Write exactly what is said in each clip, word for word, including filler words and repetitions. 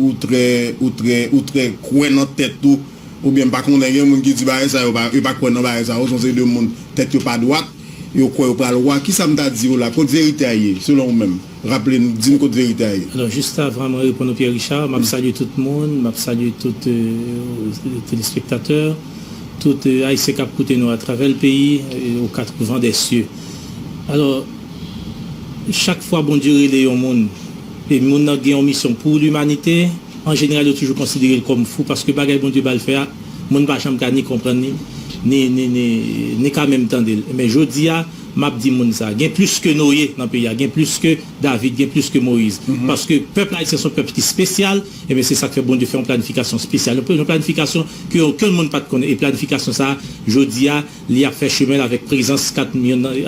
ou trè, ou trè, ou trè kwè nan tèt ou, oubyen m pa konnen, gen moun ki di bagay sa yo, pa, yo pa kwè nan bagay sa yo, se yon seri de moun tèt yo pa dwat, yo kwè yo pral wa. Kisa m ta di yo la? Kot verite a ye, selon ou menm? Raple n, di n kot verite a ye. Alò, jis avan mwen reponn ou, Pierre Richard, m ap salye tout moun, m ap salye tout, euh, telespektatè, tout, euh, Ayisyen k ap koute nou atravè l peyi, euh, aux quatre vents des cieux. Alò, chak fwa Bondye rele yon moun, e moun nan gen yon misyon pou limanite, an jeneral, yo toujou konsidere l kòm fou, paske bagay Bondye ba l fè a, moun pa janm ka ni konprann li, ni, ni, ni, ni ka menm tande l. Men jodi a, m ap di moun sa, gen plis ke Noye nan peyi a, gen plis ke David, gen plis ke Moyiz. Paske pèp ayisyen se yon pèp ki espesyal, ebyen, se sa k fè Bondye fè yon planifikasyon espesyal. Yon, yon planifikasyon ke okenn moun pa t konnen. E planifikasyon sa a, jodi a, li ap fè chemen l avèk prezans kat,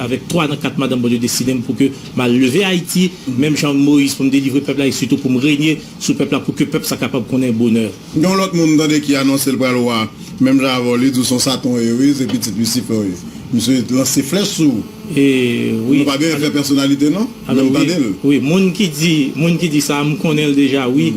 avèk twa nan kat madanm Bondye deside m pou ke m al leve Ayiti, menm jan Moyiz, pou m delivre pèp la, e sitou pou m renye sou pèp la, pou ke pèp sa kapab konnen bonè. Gen yon lòt moun m tande ki anonse l pral wa, menm jan avè w, li di w se yon satan w ye, wi, se pitit Lisifè w ye. Misye lanse flèch sou ou. E, wi. Nou pa bezwen fè pèsonalite, non, men m tande l. Wi, moun ki di, moun ki di sa, m konnen l deja, wi.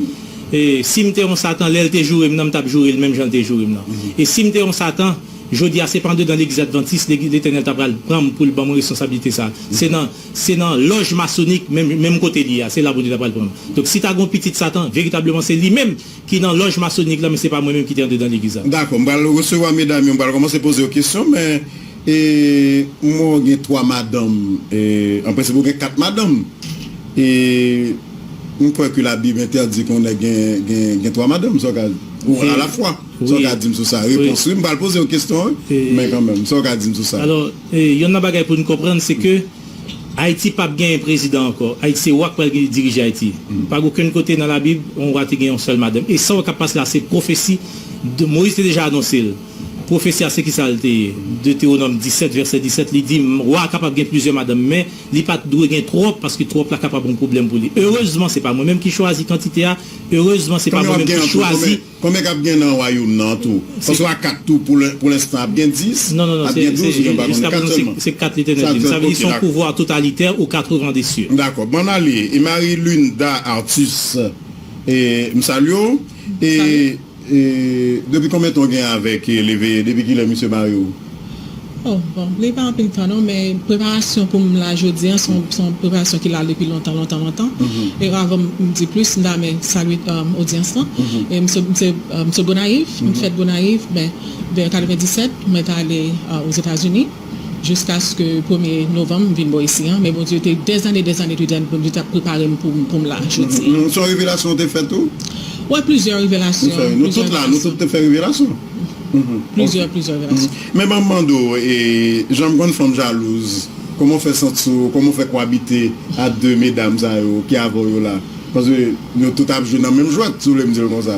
E si m te yon satan, lè l te joure m nan, m t ap joure l menm jan l te joure m nan. E si m te yon satan, jodi a, se pa andedan legliz advantis, legliz Letènèl ta pral pran m pou l ban mwen responsablite sa. Se nan, se nan lòj masonik, menm, menm kote li ye a, se la Bondye ta pral pran m. Donk, si ta gen yon pitit satan, veritableman, se li menm ki nan lòj masonik la, men se pa mwen menm ki te andedan legliz la. Dakò, m pral resevwa medam yo, m pral kòmanse poze yo kesyon, men, e, m wè w gen twa madanm, e, an prensip, ou gen kat madanm. E m kwè ke Labib entèdi ke yon nèg gen, gen, gen twa madanm, sa w ka, ou alafwa. Sa w ka di m sou sa? Repons, wi, m pral poze yon kesyon, wi, men kanmenm, sa w ka di m sou sa? Alò, e, yonn nan bagay pou n konprann, se ke Ayiti p ap genyen prezidan ankò. Ayiti se wa k pral dirije Ayiti. Pa gen okenn kote nan Labib, yon wa te gen yon sèl madanm. E sa w wè k ap pase la, se pwofesi. De, Moyiz te deja anonse l. Pwofesi a, se ki sa l te ye? Detewonòm disèt, vèsè disèt, li di, wa a kapab gen plizyè madanm, men li pa t dwe gen twòp, paske twòp la kapab yon pwoblèm pou li. Erezman, se pa mwen menm ki chwazi kantite a. Erezman, se pa mwen menm ki chwazi. Konbyen k ap gen nan wayòm nan tou? Paske a kat tou, pou lè, pou lenstan, ap gen dis, non, non, non, ap gen douz, ou pa konnen, kat sèlman. Se kat Letènèl di m. Sa vle di se yon pouvwa totalitè ou katrevan desye. Dakò, bon, n ale. E Marie Linda Artus, e, m salye w. E, e depi konbyen tan w gen avèk, e, Leveye? Depi kilè misye mare w? Oh, bon, li pa anpil tan non, men preparasyon pou m la jodi a, se yon, se yon preparasyon ki la depi lontan, lontan, lontan. E avan m di plis, m ta renmen salye, um, odyans lan. E m se, m se, um, m se Gonayiv, m fèt Gonayiv, men, vè katreven disèt, mwen t ale, uh, Ozetazini, jiskaske premye novanm, m vin bò isi an. Men Bondye te dèzane, dèzane, dèzane, Bondye t ap prepare m pou, pou m la jodi a. Se yon revelasyon w te fè tou? Wi, plizyè revelasyon. Nou tout la, nou tout te fè revelasyon. Plizyè, plizyè relasyon. Men ban m mande w, e, jan m konn fanm jalouz, kòman w fè santi w, kòman w fè kwabite a de medam sa yo ki avè w yo la? Paske yo tout ap jwe nan menm jwèt, si w vle m di l konsa.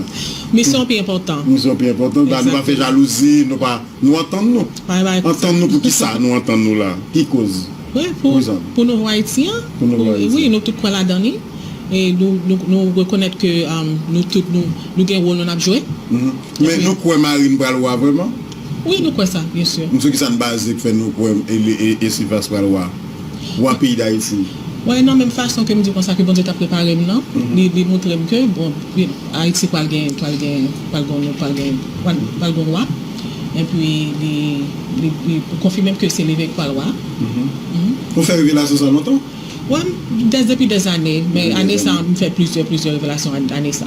Misyon pi enpòtan. Misyon pi enpòtan. Nou pa fè jalouzi, nou pa, nou antann nou. Antann nou pou kisa nou antann nou la? Ki koz? Wi, pou, pou nouvo Ayiti an. Pou nouvo Ayiti. Wi, nou tout kwè ladan li. E nou, nou, nou rekonèt ke, um, nou tout, nou, nou gen wòl nou n ap jwe. Men nou kwè Marine pral wa vrèman? Wi, nou kwè sa, byen si. Sou kisa n baze k fè nou kwè e, e, e, Esifas pral wa? Wa peyi Dayiti. Wi, nan menm fason ke m di konsa ke Bondye t ap prepare m nan, li, li montre m ke, bon, Ayiti pral gen, pral gen, pral gen, pral gen, pral, pral gen wa. Epi li, li, li konfime m ke se Leveye k pral wa. Ou fè revelasyon sa lontan? Wi, dè, depi dèzane, men ane sa, m fè plizyè, plizyè revelasyon an, ane sa.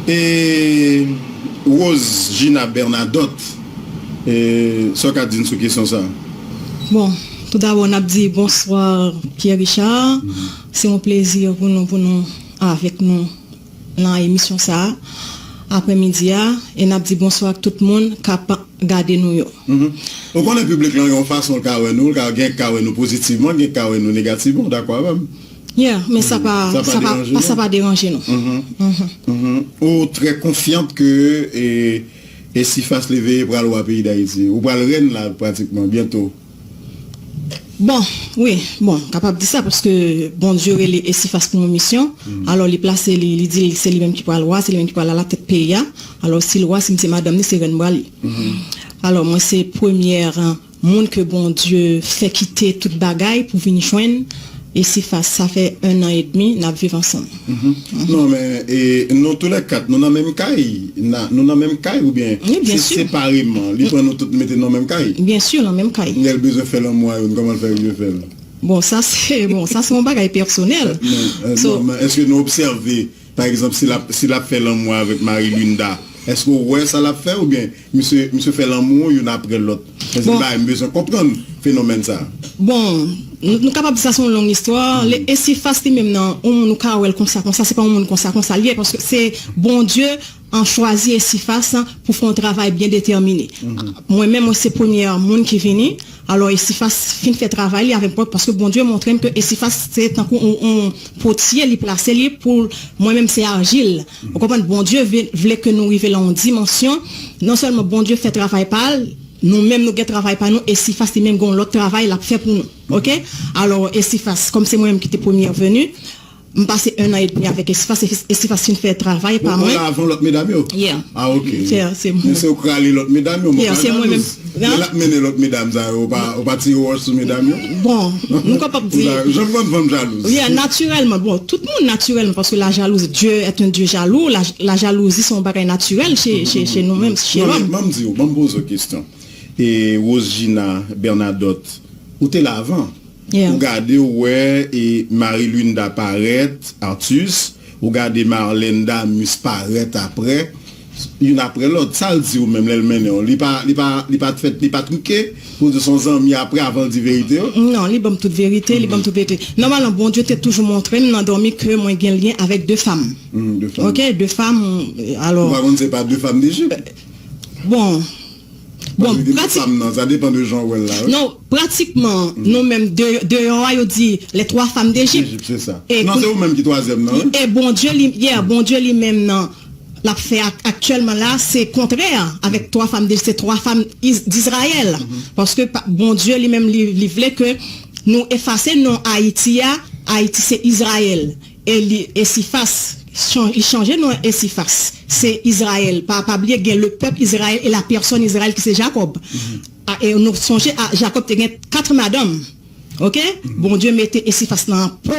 E Rose Gina Bernadotte, e, sa w ka di n sou kesyon sa? Bon, toudabò, n ap di bonswa, Pierre Richard. Se yon plezi pou nou, pou nou avèk nou nan emisyon sa a, aprèmidi a, e n ap di bonswa ak tout moun k ap gade nou yo. Ou konnen piblik lan gen yon fason l ka wè nou, l ka gen k ka wè nou pozitivman, gen k ka wè nou negativman, w dakò avè m? Yeah, men sa pa, sa pa, sa pa deranje nou. Ou trè konfyant ke, e, Esifas Leveye pral wa peyi Dayiti. Ou pral rèn la pratikman, byento. Bon, wi, bon, m kapab di sa, paske Bondye rele Esifas pou yon misyon. Alò, li plase li, li di se li menm ki pral wa, se li menm ki pral alatèt peyi a. Alò, si l wa, si m se madanm li, se rèn m pral ye. Alò, mwen se premyè, euh, moun ke Bondye fè kite tout bagay pou vin jwenn, Esifas, sa fè un an edmi n ap viv ansanm. Non, men e, nou toulèkat, nou nan menm kay? Na- Nou nan menm kay oubyen Wi, byen se si. Separeman? Li pran nou tout mete nou nan menm kay? Byen si, nan menm kay. Lè l bezwen fè lanmou a youn, kòman l fè pou l fè l? Bon, sa se bon, sa se yon bagay pèsonèl. Men, euh, So- non, men èske nou obsève, pa egzanp, si l ap, si l ap fè lanmou avèk Marie Linda, èske w wè sa l ap fè oubyen misye, misye fè lanmou youn apre lòt? Èske Bon. Bagay, m bezwen konprann fenomèn sa. Bon, nou, nou kapab di sa se yon long istwa. Le Esifas li menm nan, yon moun ou ka wè l konsa, konsa, se pa yon moun konsa, konsa li ye, paske se Bondye an chwazi Esifas pou fè yon travay byen detèmine. Mwen menm, mwen se premye moun ki vini. Alò, Esifas fin fè travay li avèk mwen, paske Bondye montre m ke Esifas se tankou yon, yon potye, li plase li pou mwen menm se ajil. Ou konprann, Bondye vle, vle ke nou rive lan yon dimansyon. Non sèlman Bondye fè travay pa l, nou menm nou gen travay pa nou, Esifas li menm gen yon lòt travay l ap fè pou nou. Oke? Alò, Esifas, kòm se mwen menm ki te premye veni, m pase un an edmi avèk Esifas, Esifas fin fè travay pa Ou mwen. La avan lòt medam yo? Yeah. Ah, ok. Se- se mwen. Men se ou k rale lòt medam yo, mwen Yeah, pa se mwen menm. Lè l ap mennen lòt medam sa yo, ou pa, ou pa tire wòch sou medam yo? Bon, nou kapab di. Jan fanm fanm jalouz. Yeah, natirèlman. Bon, tout moun natirèlman, paske la jalouzi, Dieu est un Dieu jaloux, la, la jalouzi se yon bagay natirèl che, che, che nou menm, che Non, lòm. men, ban m di w, ban m poze w kesyon. E Rosegina Bernadotte, ou te la avan. Yeah. Ou gade, ou wè e Marie Linda parèt, Artus, ou gade Marlène Damus parèt apre, youn apre lòt. Sa l di w menm lè l mennen w? Li pa, li pa, li pa t fèt, li pa truke pou di se yon zanmi apre avan l di verite yo? Non, li ban m tout verite, li ban m tout verite. Nòmalman, Bondye te toujou montre m nan dòmi ke mwen gen lyen avèk de fanm. Hmm, de fanm. Ok, de fanm, alò. Ou pa konn se pa de fanm Dejip? Bon. Bon, Paske gen de pratik- fanm nan, sa depan de jan w wè l la, wi. Non, pratikman, nou menm de- deyò a, yo di les trois femmes d'Égypte. Dejip, se sa. E Non, kou- se ou menm ki twazyèm nan, wi. E Bondye li, yeah, Bondye li menm nan, l ap fè ak- aktyèlman la, se kontrè avèk twa fanm de, se twa fanm Is- d'Izrayèl. Paske pa- Bondye li menm li, li vle ke nou efase non Ayiti a, Ayiti se Izrayèl. E li, Esifas, chan- li chanje non Esifas. Se Izrayèl. Pa, pa bliye gen le pèp Izrayèl e la pèsòn Izrayèl ki se Jakòb. A, e nou sonje, a, Jakòb te gen kat madanm. Ok? Bondye mete Esifas nan po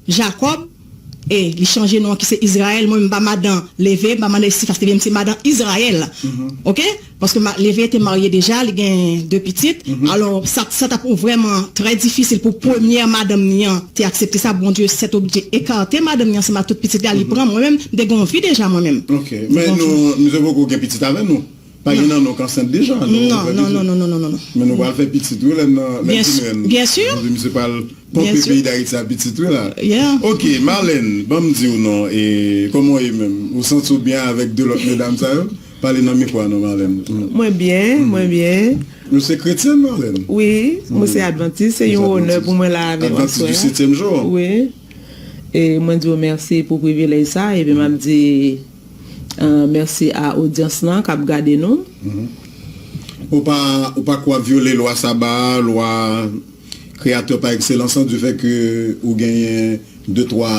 Jakòb. E li chanje non ki se Izrayèl. Mwen, m pa madan Leve, m pa madan Esifas Leve, m se madan Izrayèl. Ok? Paske ma- Leve te marye deja, li gen de pitit. Alò, sa, sa t ap vrèman trè difisil pou premyè madanm ni an te aksepte sa. Bondye sètoblije ekate madanm ni an ansanm ak tout pitit la, li pran mwen menm, m te gen yon vi deja mwen menm. Ok. Men nou, misye poko gen pitit avè nou. Pa gen nan nou k ansent deja. Non, non, non, non, non, non, non, non. Men nou pral fè pitit, wi, lè nan, lè Byen di si- men. byen si. Misye pral Byen ponpe si. Peyi Dayiti a pitit, wi, la. Yeah. Ok, Marlène, ban m di w non, e kòman w ye menm? Ou santi w byen avèk de lòt medam sa yo? Pale nan mikwo a non, Marlène. Mm. Mwen byen, mwen byen. Ou se kretyèn, Marlène? Wi, mwen se advantis, se yon onè pou mwen la avè w Advantis aswè. Du septième jour. Wi. E mwen di w mèsi pou privilèj sa, epi m ap di euh, mèsi a odyans lan k ap gade nou. Ou pa, ou pa kwè w ap vyole lwa saba, lwa kreyatè pa ekselans lan, du fait que ou genyen de twa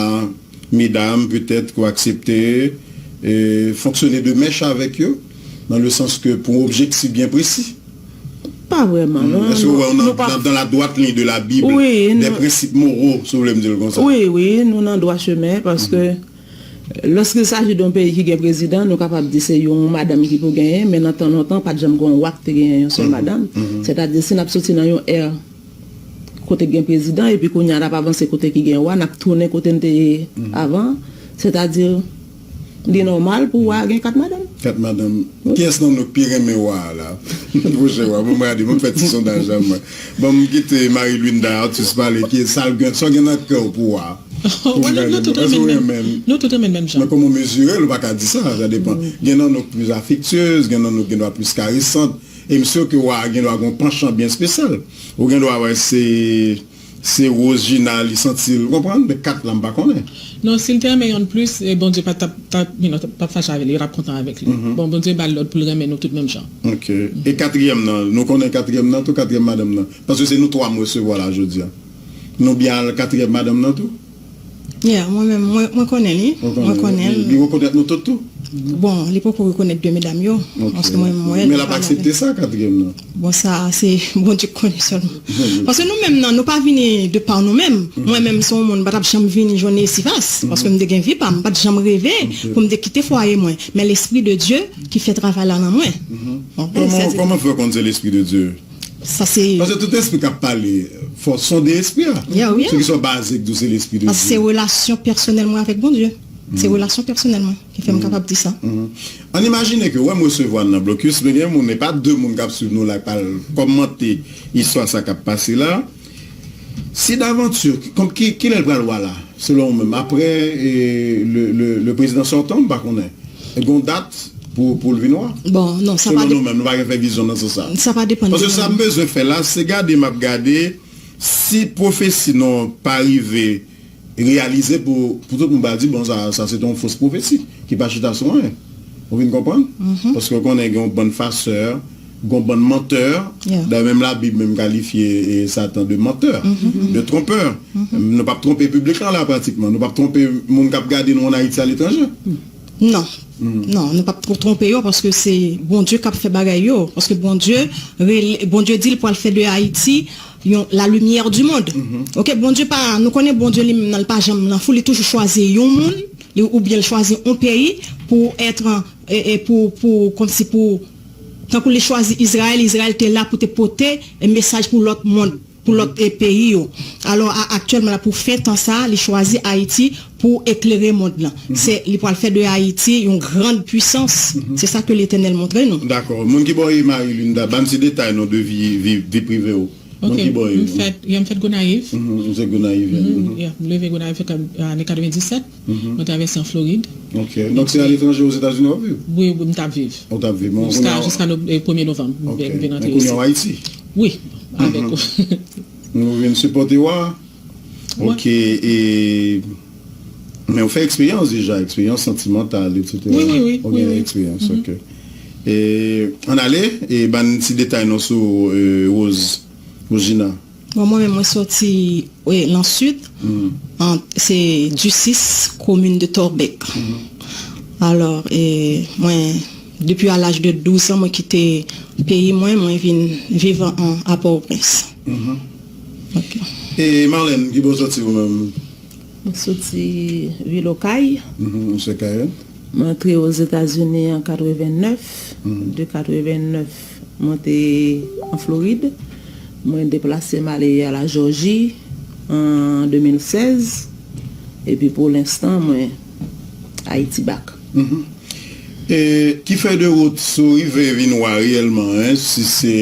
medam, petèt, ke w aksepte, e, fonksyone de mèch avèk yo, dans le sens que pou yon objektif byen presi. Pa vrèman, non. Èske w wè w nan, Nou pa- nan, dans la droite ligne de la Bible, Wi, des nou- principes moraux, si w vle m di l konsa? Wi, wi, nou nan dwa chemen, paske lòske il s'agit d'un pays ki gen prezidan, nou kapab di se yon madanm ki pou genyen, men nan tan lontan, pa t janm gen yon wa ki te genyen yon sèl madanm. Sètadi, si n ap soti nan yon è kote gen prezidan, epi kounye a n ap avanse kote ki gen wa, n ap tounen kote n te ye avan. Sètadi, li nòmal pou wa gen kat madanm. Kat madanm. Kiyès nan nou k pi renmen wa a la? Pwochè wa, bon, mwen gade, mwen fè ti sondaj la, mwen. Bon, m kite Marie Linda Artus pale, ki sa l gen, sa w gen nan kè w pou wa a? Bon, nou, nou tout renmen menm. Nou tout renmen menm jan. Men kòman w mezire l, ou pa ka di sa, sa depan. Gen nan nou k plis afektyez, gen nan nou k gen dwa plis karesant. E m si ke wa a gen dwa gen yon panchan byen espesyal. Ou gen dwa wè se, se Rosegina, li santi l, ou konprann? Men kat la, m pa konnen. Non, si l te renmen yonn plis, e Bondye pa t ap, t ap, you know, t ap fache avè li, yo t ap kontan avèk li. Bon, Bondye ba l lòd pou l renmen nou tout menm jan. Ok. E katriyèm nan, nou konnen katriyèm nan tou, katriyèm madanm nan? Paske se nou twa m resevwa la jodi a. Nou byen al katriyèm madanm nan tou? Yeah, mwen menm, mwen, mwen konnen li. Mwen konnen li. Li rekonèt nou tout tou? Bon, li poko rekonèt de medam yo. Paske mwen, mwen, men l ap aksepte sa, katriyèm nan. Bon, sa, se Bondye k konnen sèlman. Paske nou menm nan, nou pa vini de pa nou menm. Mwen menm, se yon moun, m pa t ap janm vini jwenn Esifas. Paske m te gen vi pa m, m pa t janm reve pou m te kite fwaye mwen. Men Lespri de Dye ki fè travay la nan mwen. Kòman, kòman fè w konn se Lespri de Dye? Sa se Paske tout espri k ap pale, fò sonde espri a. Yeah, yeah. Sou ki sa w baze k di w se Lespri de Dye. Paske se relasyon pèsonèl mwen avèk Bondye. Se relasyon pèsonèl mwen ki fè m kapab di sa. Ann imajine ke, wè, m resevwa l nan blokis, men gen moun, e pa de moun k ap swiv nou la, k pral kòmante istwa sa k ap pase la. Si davanti, kòm ki, kilè l pral wè la, selon ou menm, apre, e, le, le, le prezidan sòtan, m pa konnen. E gon dat pou, pou l vin wè? Bon, non, sa pa Selon nou menm, nou pa gen fè vizyon nan sans sa. Sa pa depann de Paske sa m bezwen fè la, se gade, m ap gade, si pwofesi nou pa rive reyalize pou, pou tout moun pa di, bon, sa, sa se te yon fos pwofesi, ki pa chita sou anyen. Ou vin konprann? Paske w konnen gen yon bann fasè, gen yon bann mantè. Dayè, menm Labib menm kalifye, e, Satan de mantè, de twonpè. Nou p ap twonpe piblik lan la pratikman. Nou p ap twonpe moun k ap gade nou ann Ayiti aletranje. Non. Non, nou p ap twonpe yo paske se Bondye k ap fè bagay yo. Paske Bondye, Bondye di l pral fè de Ayiti yon, la lumière du monde. Ok, Bondye pa, nou konnen Bondye li menm nan, li pa janm nan fou, li toujou chwazi yon moun, li, oubyen l chwazi yon peyi pou èt, e, e pou, pou, kòmsi pou, tankou li chwazi Izrayèl, Izrayèl te la pou te pote, e, mesaj pou lòt mond, pou lòt, e, peyi yo. Alò, a, aktyèlman la, pou fen tan sa, li chwazi Ayiti pou eklere mond lan. Se, li pral fè de Ayiti yon grann pwisans. Se sa ke Letènèl montre nou. Dakò. Moun ki bò w ye, Marie Linda, ban m ti detay non de vi, vi, vi prive w. Moun ki bò w ye? M fèt, yeah, m fèt Gonayiv. Mhm, ou se Gonayiv. Mhm, yeah, m leve Gonayiv fèt ane katrevenndisèt. Mwen travèse an Florid. Ok. Donk se aletranje, Ozetazini w ap viv? Wi, wi, m t ap viv. Ou t ap viv. Bon, jiska, jiska no-, e, premye novanm, m vin, m vin antre isi. Men kounye a w Ayiti? Wi, avèk ou. Nou vin sipòte w a? Ok, e, men ou fè eksperyans deja, eksperyans santimantal, etsetera. Wi, wi, wi. Ou gen eksperyans, ok. E, ann ale, e ban n ti detay non sou, e, Rose, Rosegina. Bon, mwen menm, mwen sòti, e, nan Sid, an, se Disis, komin de Torbeck. Alò, e, mwen, depi a laj de douz an, mwen kite peyi mwen, mwen vin viv an, a Pòtoprens. Ok. E Marlène, ki bò w sòti ou menm? Mwen soti vil Okay. Mhm, ou se Kayèt. Mwen antre Ozetazini an katrevennnèf. De katrevennnèf, mwen te an Florid. Mwen deplase m ale a la Jòji an de mil sèz. Epi pou lenstan, mwen Ayiti bak. Mhm. E ki fèy de wout si w rive vin wè reyèlman, en, si se,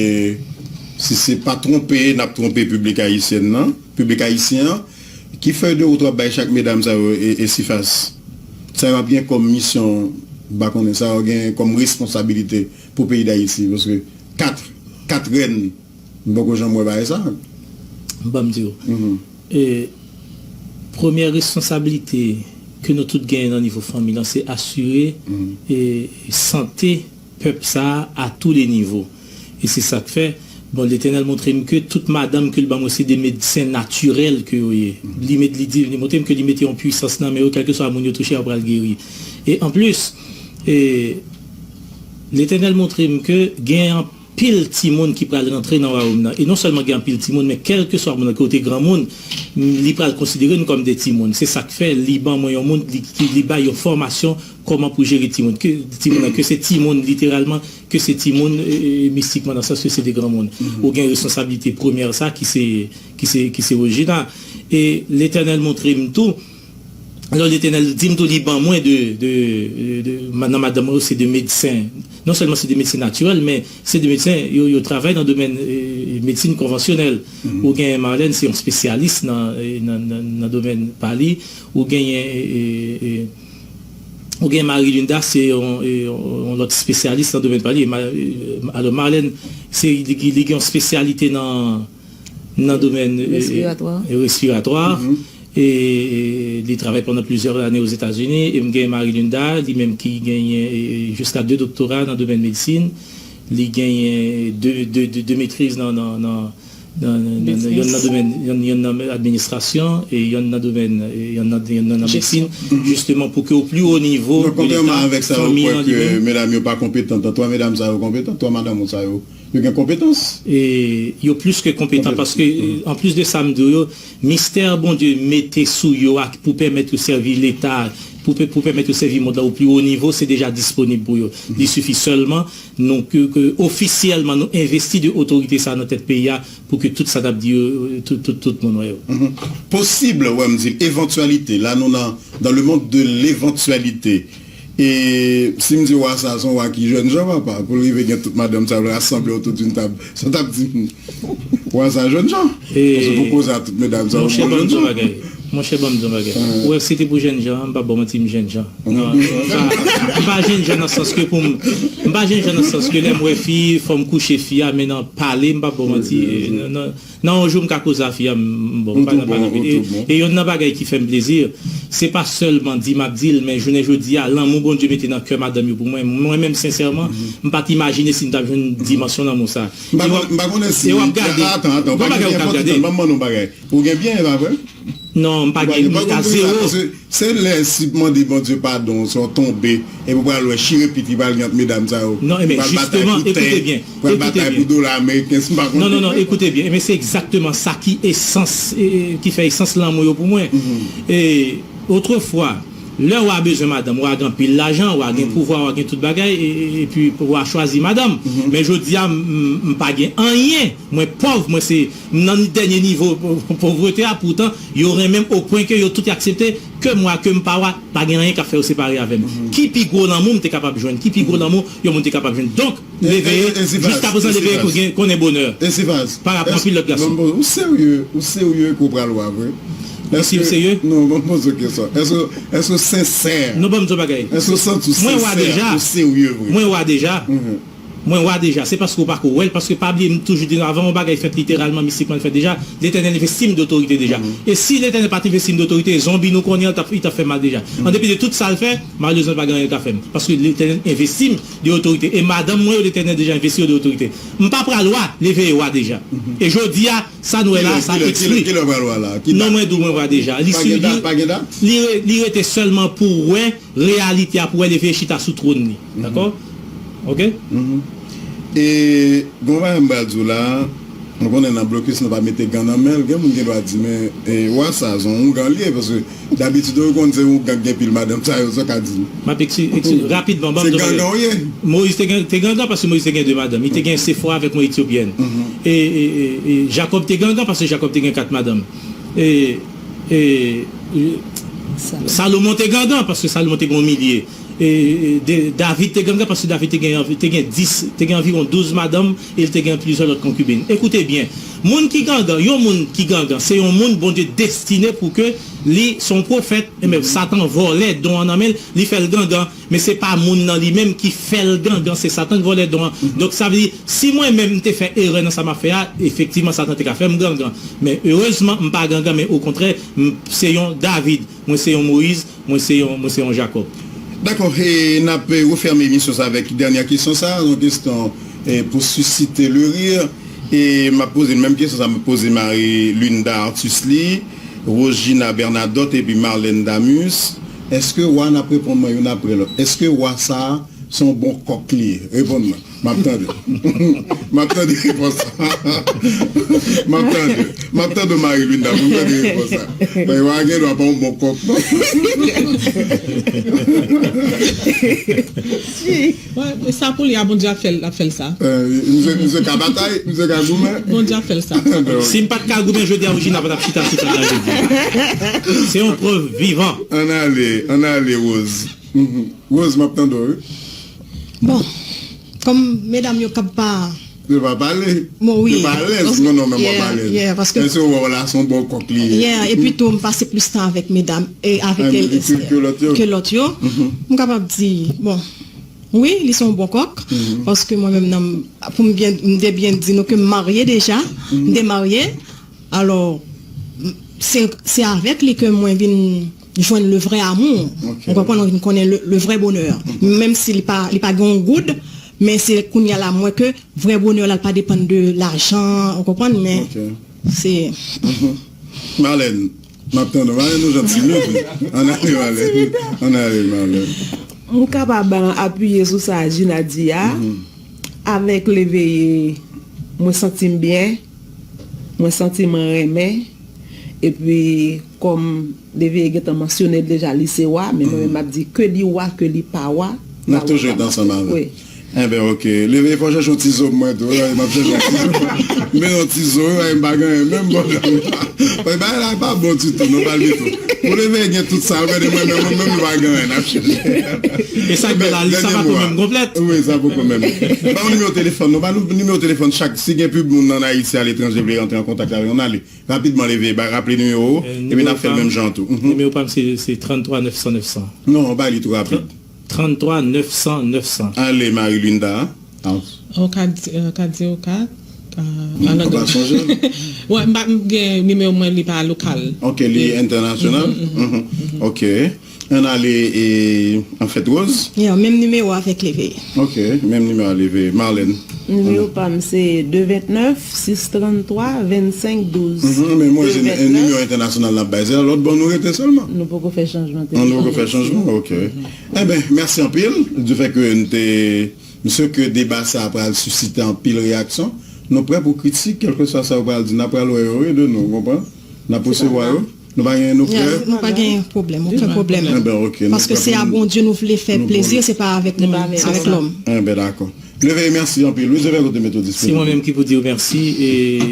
si se pa twonpe, n ap twonpe piblik ayisyèn nan, piblik ayisyen an, ki fèy de wout w ap bay chak medam sa yo, e, e Esifas? Sa yo ap gen kòm misyon, m pa konnen, sa yo gen kòm responsabilite pou peyi Dayiti, paske kat, kat rèn, m poko janm wè bagay sa. Ban m di w. E, premyè responsablite ke nou tout genyen nan nivo fanmi lan, se asire, e, sante pèp sa a, à tous les niveaux. E se sa k fè, bon, Letènèl montre m ke tout madanm ke l ban mwen, se de medsen natirèl ke yo ye. Li met, li di, li montre m ke li mete yon pwisans nan men yo, kèlkeswa moun yo touche, yo pral geri. E anplis, e, Letènèl montre m ke gen anpil timoun ki pral rantre nan wayòm nan. E non sèlman gen anpil timoun, men kèlkeswa moun nan, ke w te granmoun, li pral konsidere nou kòm de timoun. Se sa k fè li ban mwen yon moun, li, li, li bay yon fòmasyon kòman pou jere timoun. Ke timoun nan, ke se timoun literalman, ke se timoun, e, e, mistikman, nan sans ke se de granmoun. Ou gen responsablite premyè sa ki se, ki se, ki se Rosegina. E Letènèl montre m tou, alò, Letènèl di m tou, li ban mwen de, de, de, de, ma-, nan madanm mwen yo, se de medsen. Non sèlman se de medsen natirèl, men se de medsen, yo, yo travay nan domèn, e, medsin konvansyonèl. Ou gen Marlène, se yon espesyalis nan, e, nan, nan, nan domèn pa li. Ou genyen, e, e, e, ou gen Marie Linda, se yon, e, yon, yon lòt espesyalis nan domèn pa li. Ma-, e, alò, Marlène, se, li, li gen yon espesyalite nan, nan domèn, e, e, respiratwa. E, e, li travay pandan plizyè lane Ozetazini, e m gen Marie Linda, li menm ki genyen, e, e, jiska de doktora nan domèn medsin. Li genyen de, de, de, de metriz nan, nan, nan, Nan, nan, nan, nan, yonn nan domèn, yonn, yonn nan administrasyon, e yonn nan domèn, e yonn nan, yonn nan medsin, jisteman pou ke o pli wo nivo de Leta, fanmi an li menm. Non, kontrèman avèk sa, ou kwè ke medam yo pa konpetan, twa medam sa yo konpetan, twa madanm ou sa yo, yo gen konpetans. E yo plis ke konpetan, paske, anplis de sa m di w yo, mistè Bondye mete sou yo a pou pèmèt yo sèvi Leta, pou, pou pèmèt yo sèvi mond lan o pli wo nivo, se deja disponib pou yo. Li sifi sèlman nou, ke, ke ofisyèlman nou envesti de otorite sa nan tèt peyi a pou ke tout sa n ap di yo, tout, tout, tout moun wè yo. Posib, wè m di l, evantyalite. La nou nan, dans le monde de l'éventualité. E si m di wa sa, se yon wa ki jèn jan, papa, pou l rive gen tout madanm sa yo rasanble otou d'une tab, sa t ap di m, wa sa jèn jan. Paske pou koze a tout medam sa yo, monchè, bon jèn jan. Monchè, ban m di yon bagay. Ou wè, si se te pou jèn jan, m p ap ba w manti, m jèn jan. Non, m pa, m pa jèn jan nan sans ke pou m, m pa jèn jan nan sans ke lè m wè fi, fò m kouche fi a, men nan pale, m p ap ba w manti. Nan, nan yon jou, m ka koze a fi a, m, m, bon, m pa nan pale. E, e yonn nan bagay ki fè m plezi, se pa sèlman di m ap di l, men jounen jodi a, lanmou Bondye mete nan kè madanm yo pou mwen, mwen menm, sensèman, m pa t imajine si m t ap jwenn dimansyon lanmou sa. M pa konnen, m pa konnen si, atan, atan, ou pa gen byen fò ti tann, ban m mande yon bagay. Ou gen byen, e pa vre? Non, m pa gen, m ta zewo. Se lè si mande Bondye padon, si w tonbe, epi w pral wè chire piti pral gen ant medam sa yo. Non, e men jisteman, ekoute byen, pral batay pou dola ameriken, si m pa konnen. Non, non, non, ekoute byen, e men se egzakteman sa ki esans, e, e, ki fè esans lanmou yo pou mwen. E otrefwa, lè w a bezwen madanm, w a gen anpil lajan, w a gen pouvwa, w a gen tout bagay, e, e, epi w a chwazi madanm. Men jodi a, m, m, m pa gen anyen. Mwen pòv, mwen se, m nan dènye nivo po-, po-, povrete a, poutan, yo renmen m o pwen ke yo tout aksepte ke m wa, ke m pa wa, pa gen anyen k ap fè yo separe avè m. Ki pi gwo lanmou m te kapab jwenn? Ki pi gwo lanmou yon moun te kapab jwenn? Donk, leveye, jiskaprezan, leveye konnen bonè. Parapò anpil lòt gason. Ou serye, ou serye ke w pral wa vre? Èske m serye? Non, ban m poze w kesyon. Èske, èske w sensè? Non, ban m di w bagay. Èske w santi w sensè, ou serye vre? Mwen wa deja. Mwen wa deja. Se paske w pako wè l, paske pa bliye, m toujou di nou, avan yon bagay fèt literalman, mistikman, l fèt deja, Letènèl envesti m de otorite deja. E si Letènèl pa t envesti m de otorite, zonbi nou konnen an, t ap, li t ap fè mal deja. An depi de tout sa l fè, malerezman, pa gen anyen l ka fè m. Paske Letènèl envesti m de otorite. E madanm mwen yo, Letènèl deja envesti yo de otorite. M pa pral wa, leveye wa deja. E jodi a, sa nou wè la, sa ekspli. Kilè, kilè, kilè w pral wa la? Non, mwen di w mwen wa deja. Li, li, li re-, li rete sèlman pou wè reyalite a, pou wè leveye chita sou twòn li. Dakò? Ok? E, gon bagay m pral di w la, nou konnen nan blokis nou pa mete gan nan men l, gen moun gen dwa di, men, e, wa sa, se yon ougan li ye, paske dabitid yo konn se ougan k gen pil madanm, sa yo, sa w ka di nou? M ap ekspli-, ekspli-, rapidman, ban m di w bagay. Se gangan w ye. Moyiz te gen, te gangan paske Moyiz te gen de madanm. Li te gen Sefora avèk yon Etyopyèn. E, e, e, e Jakòb te gangan paske Jakòb te gen kat madanm. E, e, e, Salomon te gangan paske Salomon te gen yon milye. E, e, de, David te gangan paske David te gen anvi-, te gen dis, te gen anviwon douz madanm e l te gen plizyè lòt konkibin. Ekoute byen, moun ki gangan, yon moun ki gangan, se yon moun Bondye destine pou ke li se yon pwofèt, e men Satan vòlè don an nan men l, li fè l gangan, men se pa moun nan li menm ki fè l gangan, se Satan ki vòlè don an. Donk, sa vle di, si mwen menm m te fè erè nan sa m ap fè a, efektivman, Satan te ka fè m gangan. Men erezman, m pa gangan, men okontrè, m se yon David. Mwen se yon Moyiz, mwen se yon, mwen se yon Jakòb. Dakò, e n ap, e, refèmen emisyon sa avèk dènyè kesyon sa, yon kesyon, e, pou susciter le rire. E m ap poze l menm kesyon sa, m ap poze Marie Linda Artus li, Rosegina Bernadotte epi Marlène Damus. Èske wa, n ap reponn mwen youn apre lòt, èske wa sa a se yon bon kòk li ye? Reponn mwen. M ap tande. M ap tande repons la. M ap tande. M ap tande Marie Linda pou m tande repons la. Mwen pa gen dwa pa yon bon kòk, non. Wè, men sa pou li a, Bondye ap fè l, ap fè l sa. Eh, misye, misye ka batay, misye ka goumen. Bondye ap fè l sa. Si m pa t ka goumen jodi a, Rosegina pa t ap chita sou tèt la jodi a. Se yon prèv vivan. Ann ale, ann ale, Rose. Rose, m ap tande w, wi. Bon, kòm medam yo k ap pa... Yo pa pale. Bon, wi. Yo pa alèz, non, non, men w pa alèz. Yeah, paske... Èske w wè w la, se yon bon kòk li ye? Yeah, epi tou, m pase plis tan avèk medam, e avèk ke, ke lòt yo. Ke lòt yo. M kapab di, bon, wi, li se yon bon kòk, paske mwen menm, nan, pou m byen, m te byen di nou ke m marye deja, m te marye, alò, m, se, se avèk li ke mwen vin jwenn le vrai amour. Ou konprann, ou vin konnen le, le vrai bonheur. Menm si li pa, li pa gen yon goud, Men se kounye a la m wè ke vrè bonè la, l pa depann de lajan, ou konprann, men Ok. se Marlène, m ap tann ou. Marlène, nou janti, nou di. Ann ale, Marlène. Ann ale, Marlène. M kapab apiye sou sa Gina di a. Avèk Leveye, mwen santi m byen. Mwen santi mwen renmen. Epi, kòm Leveye gentan mansyone l deja, li se wa, men mwen menm m ap di ke li wa, ke li pa wa. N ap toujou ret ansanm avè l. Wi. Enben, ok. Leveye, fò chèche yon ti zo pou mwen tou. Wi, m ap chèche yon ti zo. M bezwen yon ti zo, wi, m pa gen anyen menm, bon. Wi, bagay la pa bon ditou, non, pa ditou. Pou Leveye gen tout sa, ou gade mwen menm, mwen menm, nou pa gen anyen, n ap chèche. E sa k bèl la, li sa pa tou menm konplèt. Wi, sa poko menm. Ba yon nimewo telefòn, non, ba nou nimewo telefòn chak. Si gen pibl moun ann Ayiti, aletranje, vle rantre an kontak avè nou, ale. Rapidman, Leveye, ba, raple nimewo ou, epi n ap fè l menm jan tou. Mhm. Nimewo pa m se, se tranntwa nèf san nèf san. Non, ba li tou rapid. Tranntwa nèf san nèf san. Ale, Marie Linda. Ah. O kat, euh, kat zewo kat. M pa sonje. Wè, m pa m gen nimewo mwen, li pa lokal. Ok, li entènasyonal. Mhm. Ok. Ann ale, e, an fèt, Rose. Yeah, menm nimewo avèk Leveye. Ok, menm nimewo a Leveye. Marlène. Nimewo pa m se de vennèf, sis tranntwa, vennsenk, douz. Mhm, men mwen, se nimewo entènasyonal n ap bay. Se lòt bò nou rete sèlman. Nou poko fè chanjman. Nou poko fè chanjman, ok. Enben, mèsi anpil. Du fait que nou te M sè ke deba sa a pral sisite anpil reyaksyon. Nou prè pou kritik, kèlkeswa sa yo pral di, n ap pral wè yo, wi, de nou, ou konprann? N ap resevwa yo. Nou pa gen, nou prè. Nou pa gen pwoblèm, okenn pwoblèm. Enben, ok. Paske se a Bondye nou vle fè plezi, se pa avèk moun, avèk lòm. Enben, dakò. Leveye, mèsi anpil. Wi, se vre, kote mete Se mwen menm ki pou di w mèsi. E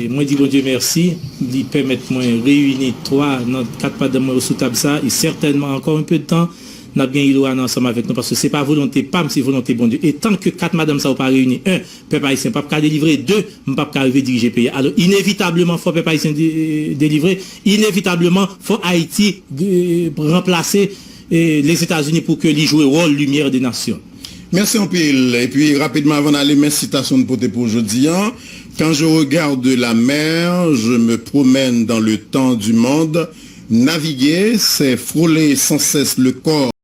mwen di Bondye mèsi. Li pèmèt mwen reyini twa nan kat madanm mwen yo sou tab sa. E sètènman, encore un peu de temps, n ap gen Iloane ansanm avèk nou, paske se pa volonte pa m, se volonte Bondye. E tan ke kat madanm sa yo pa reyini, en, pèp ayisyen p ap ka delivre, de, m p ap ka rive dirije peyi a. Alò, inevitableman, fò pèp ayisyen de- delivre, inevitableman, fò Ayiti de- ranplase eh, Lèzetazini pou ke li jwe wòl limyè de nasyon. Mèsi anpil. Epi, rapidman, avan n ale, men sitasyon n pote pou jodi a. Quand je regarde la mer, je me promène dans le temps du monde. Naviguer, c'est frôler sans cesse le corps.